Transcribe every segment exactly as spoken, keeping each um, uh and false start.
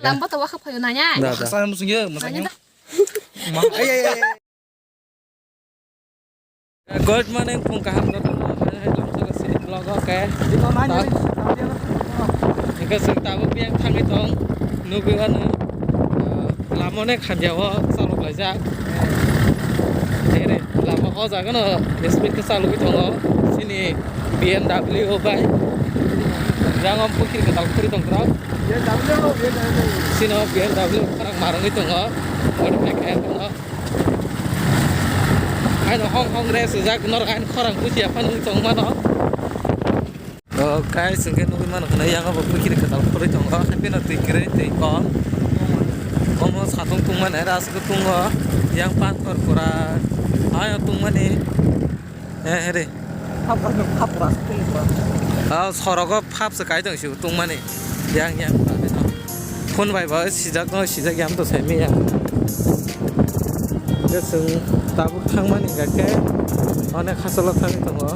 Lambo to wakha phayo nanya. Da, da. Sa musung ye, musung ye. Nanya da. Ma, ay, ay, ay. Good morning, phung kaham joto no, hai, hai, lamsaka sini vlog, okay. Dino nanya. Ta-, ni, nanya. Hingke chwng tabuk biyang thangwi tong, nugwi mano, ah, lama ne khamya o chalok laijak. Ere, lama o jaga no speed khe chalogwi tongo, chini B M W bai. Yang om pukhiri kwtal khuri tong krak. B M W, B M W. Chini o B M W khorang marwngwi tongo, modify khe tongo. Aino hong hong re sujak, norok aino khorang bujiya phano wng tong mano. O guys, hwnkhe nugwi mano khna, yang abo pukhiri kwtal khorwi tongo, hapheno twi kwrwi, twi kom. Omo satung tungmani, aro aswk tongo, yang pathor pura, ayo tungmani. Eh, heri. Hapra, hapra, hapra. Ah, sorogo phap se kai tong si tungmani. Yang, yang, phone bai ba sijak no, sijak yang to sai mi ya. Hingke chwng tabuk thangmani hingka khe onek hachalo thangwi tongo.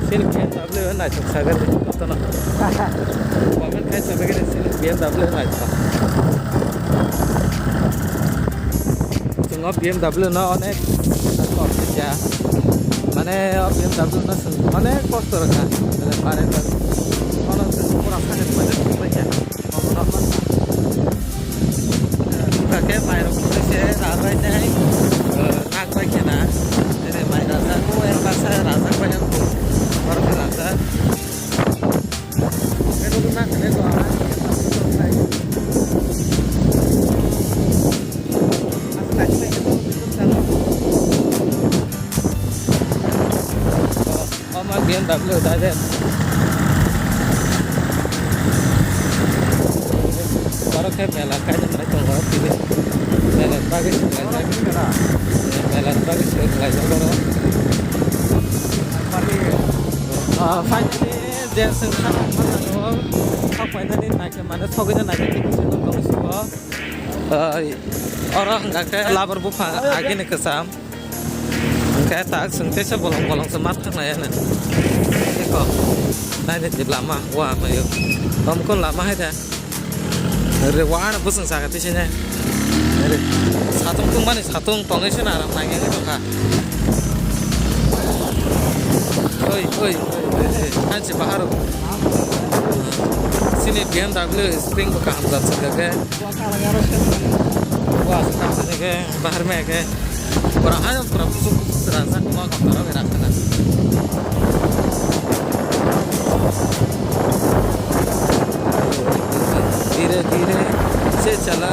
Chini B M W naithok sagani jotono. Comment khai sabaikhe chini B M W naithok. Chwng o B M W no onek kok kisa. Mane o B M W no chwng onek kosto rwkha. Bare bare. Ono chwng pura sakhe paikha. Omono wngkha khe mairok kwrwi se rabai nai, eh, nak bai khe na. Tere mai rajak, o yang baksa rajak bai ang kho. Borok khe rajak. Khe nugwi mankha ne to, ah, aswk naising naising. Omo B M W direct. Oro khe mela kaisa manwi tongo, tini mela bagwi swlaijak. Mela bagwi swlaijak oro. Ah, finally, je chwng khana thangmani, o thok painani naikhe mane sogwino naikhe tini chwng tong sio. Ah, oro hwnkha khe labar buphang agini kwcham. Hwnkhe tak chwng teisa bolong bolong se ma thang nai ano. Eko, naidi lama wa mayo. Tamo kon lama hai da. Re wa ano bwswng saka tise ne. Re. Satung tungmani satung tongwi se naram nai ngai tongkha. Oi, oi, oi, oi, oi. Hansi bahar. Sini B M W spring bo kaham jat se kake. Wa, kaham se kake bahar me kake. Pura hai, pura busuk busuk rajak, ma kok taro bai rakhana. Dhire dhire se chala.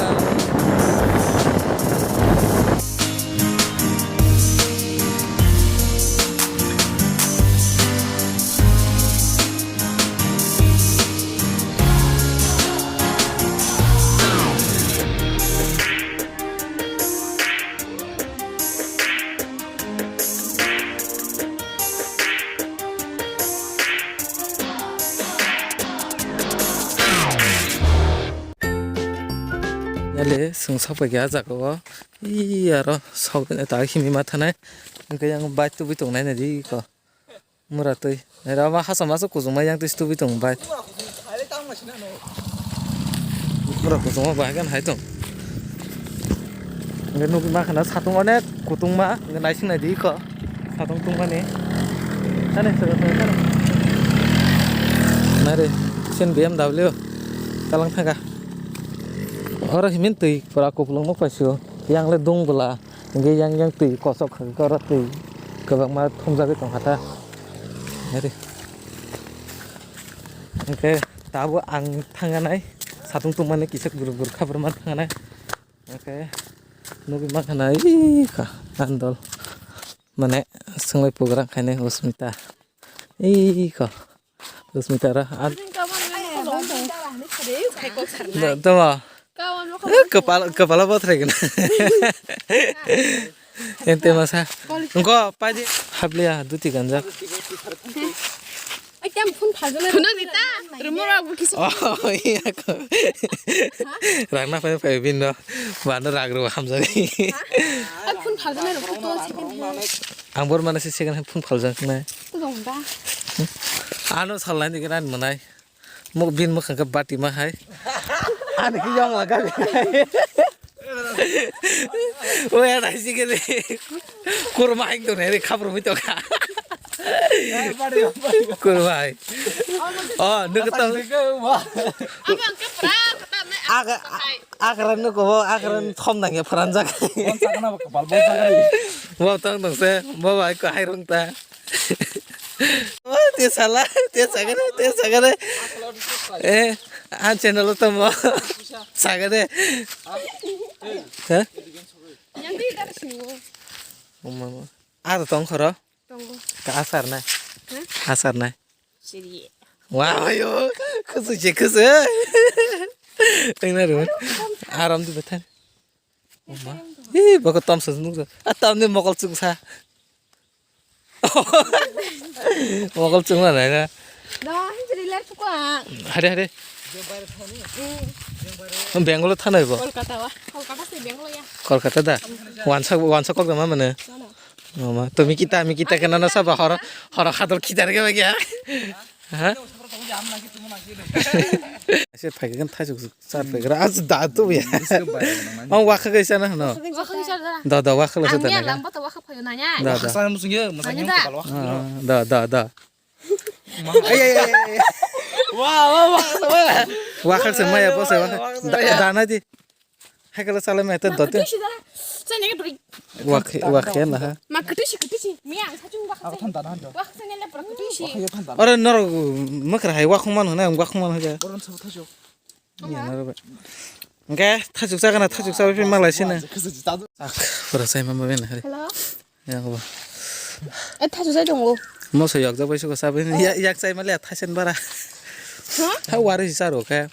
Nale, chwng sok pai kha ah jaga o. Ee, aro sok ta himwi ma thanai. Hwnkhe yang bike tubui tongnai nai di ko. Mura twi. Era ma hacham aswk kuchukma yang twi tubui tong bai. Mura kuchukma bai gan hai tong. Nge nugwi ma khana satung onek kutungma, nge naising nai di ko. Satung tungmani. Tane sero sero tane. Nare, sen B M W. Talang thaga. Oro himin twi pura kuplung nok paisio. Yang le dung bwla. Hingke yang yang twi kosok kha khe oro twi kwbangma thumjagwi tongkha ta. Nari. Hingke tabuk ang thangnai satung tongmani kisa guruk guruk kha borok ma thangnai. Hingke nugwi mankha na ih kha andol mane swngwi program khainai Usmita ih kho. Usmita ra. Tama. Kapal, kapala bothrai gana. Ente masa. Engko paidi. Habliya duti ganjak. Phone rita. Rumora bukis. Oh, iya ko. Ragna pai pai bindo. Bana ragro hamjak. Phone phalgana rukto second hand. Ang bor mana si second hand phone phaljak nai. Ano salai ni gran manai. Muk bin mukha khe bati ma hai. Ani ki yong laga. Oya dai si kene. Kurma hai to ne khapro mi to kha. Kurma hai. Oh, nuk to. Aga, aga, aga, aga, thom nang ya pharanjak. Bo tong tong se, bo bai ko hai rong ta. Oh, te sala, te sagare, te sagare. Eh, an channel to mo. Sagare. Ha? Yang di dar sini. Mama. Ada tong khoro. Tonggo. Ka asar na. Ha? Asar na. Siri. Wah, ayo. Kusu je kusu. Tengna ru. Aram di betan. Oma. Ih, bako tom sa nuk. Ah, tom ni mokol chung sa. Mokol chung na na. Da, hinjri ler pukwa. Hade, hade. Bangalore thanai bo. Kolkata wa. Kolkata se Bangalore ya. Kolkata da. Wansa, wansa kok da ma mane. Mama, to mikita, mikita kena na saba horo, horo khadol khidar ke bagi ha. Ha? Ase phai kan thasuk sar phai gra. As da to ya. Ang wakha ke sana no. Wakha ke sana. Da, da, wakha la sana. Ang ya lang ba to wakha phai na ya. Da, da. Sa musung ye, musung ye. Da, da, da. Ay, ay, ay, ay. Wah, wah, wah, wah. Wakha se maya bo se wakha. Da, da na di. Hai kala sala me ta dote. Wa wa khiya na ha. Ma kati si kati si. Mi ang sa chung wa. Abo thanda na hando. Wa sa ne le pra kati si. Ore nor makra hai wa khong man hona wa khong man hoja. Ore sa thajo. Ni nor ba. Engke thasuk sa kana thasuk sa phi malai sina. Ak pura sai mama ben hari. Hello. Yang ba. Eh thasuk sai dong. Mo so yak jabai suka sabe. Ya yak sai male thasen bara. Ha? Ha wari sa ro ka.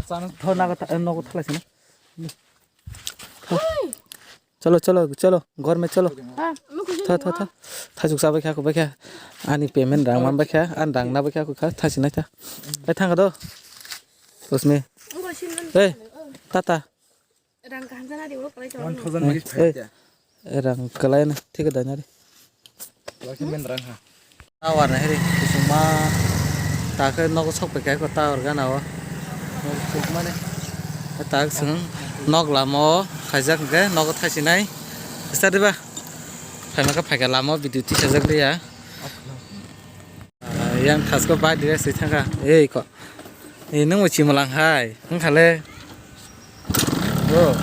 Chana tho nago tha-, nogo thalai sina. Cholo, cholo, cholo, ghor mein cholo. Tha, tha, tha. Thasuk sa bai kha, kho bai kha. Ani payment rang man bai kha, an rang na bai kha, kho kha, thasi nai tha. Bai thang do. Usme. Hey, tata. Rang kaham sana di ulo kalai cholo. One thousand. Hey. Rang kalai na, thik da na ri. Tower na heri kusuma ta khe nogo sok pai kha ko tower gana o. Nok chuk mani. Ta swng nok lama o khaijak hwnkhe nogo thaisinai. Start diba? Phaima khe phaikha lama o video tisajak liya. Yang thasko bai direct se thangkha. Ei ko. Ei nung bo chimwlang hai. Wngkha le. Bro,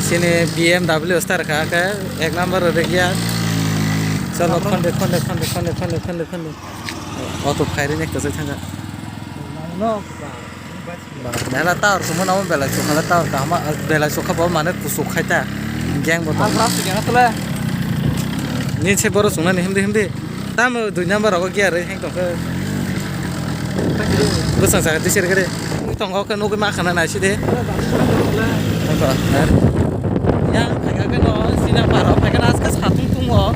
sini B M W star kha khe ek number rwgya. Chalo khonde khonde khonde khonde khonde khonde khonde. Auto phairing ekta se thangkha. Nela tower sumuna mo belai sukha le tower kahama belai sukha bo mane kusuk khai ta. Gang bo. Ni se boro sungnani himdi himdi. Tamo dui number rogo gear rwi heng tongkhe. Bwsang saka tisir khe de. Tongo khe nugwi ma khana naisi de. Yang phaikha khe no sina paro phaikha aske satung tungo.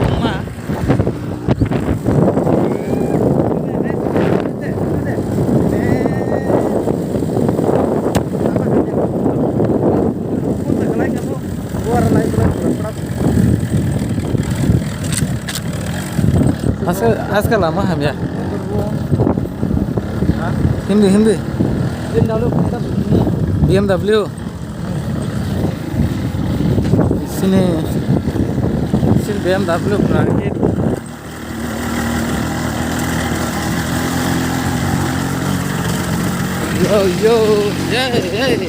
Tungma. Aska, aska lama hamya. Hindi, hindi. B M W. Sini, sini B M W berangkat. Yo, yo, hey, hey.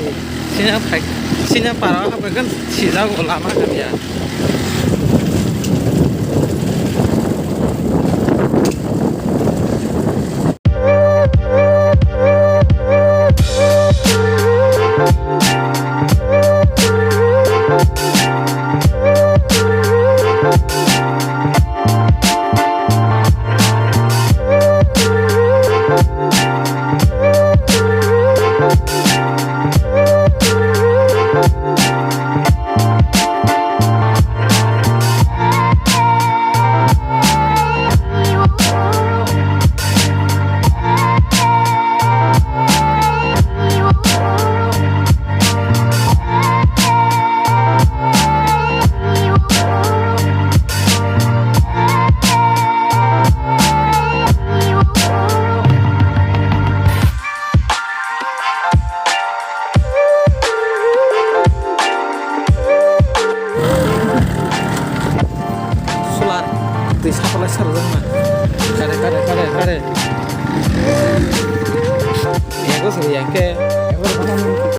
Sini apa? Sini para apa kan? Sini aku lama kan ya. Twi sapalai sarjak na. Kare, kare, kare, kare. Yago sari yangke.